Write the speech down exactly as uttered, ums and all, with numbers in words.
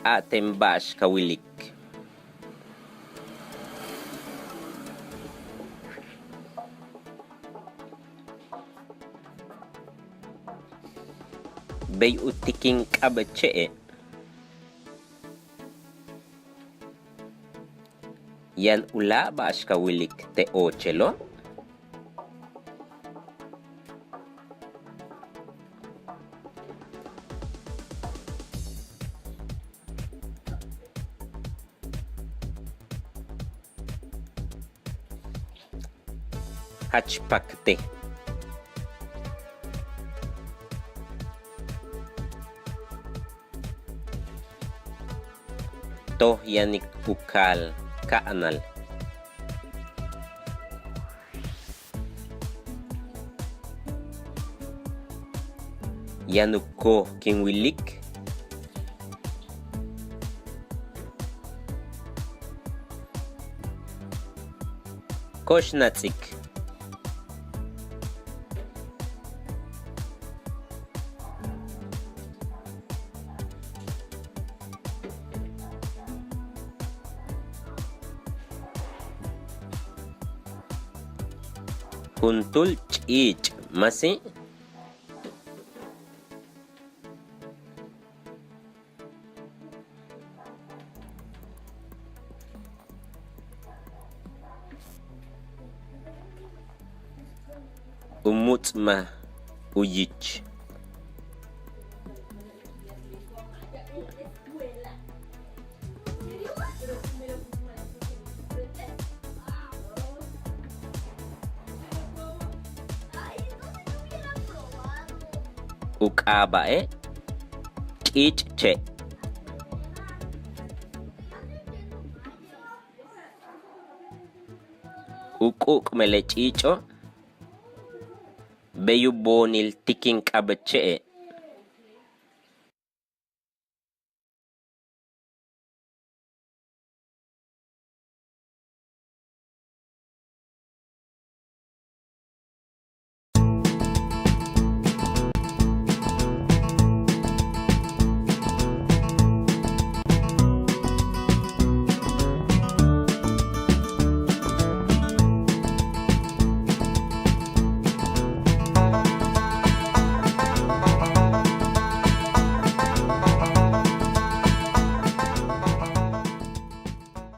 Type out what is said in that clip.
k'áaten ba'ax ka wilik. Bey u tikin k'ab che'e'. Yaan u láak' ba'ax ka wilik te' oochelo'. Jach pakte. Toj yanik u kaal ka'anal. Yaan u kooj kin wilik. Ko'ox nats'ik. Juntúul ch'iich' masi'. U muts'maj u yich. U k'aaba'e' ch'iich' che'. U k'u'uk'mele' ch'iich'o'. Bey u boonil tikin k'ab che'e'.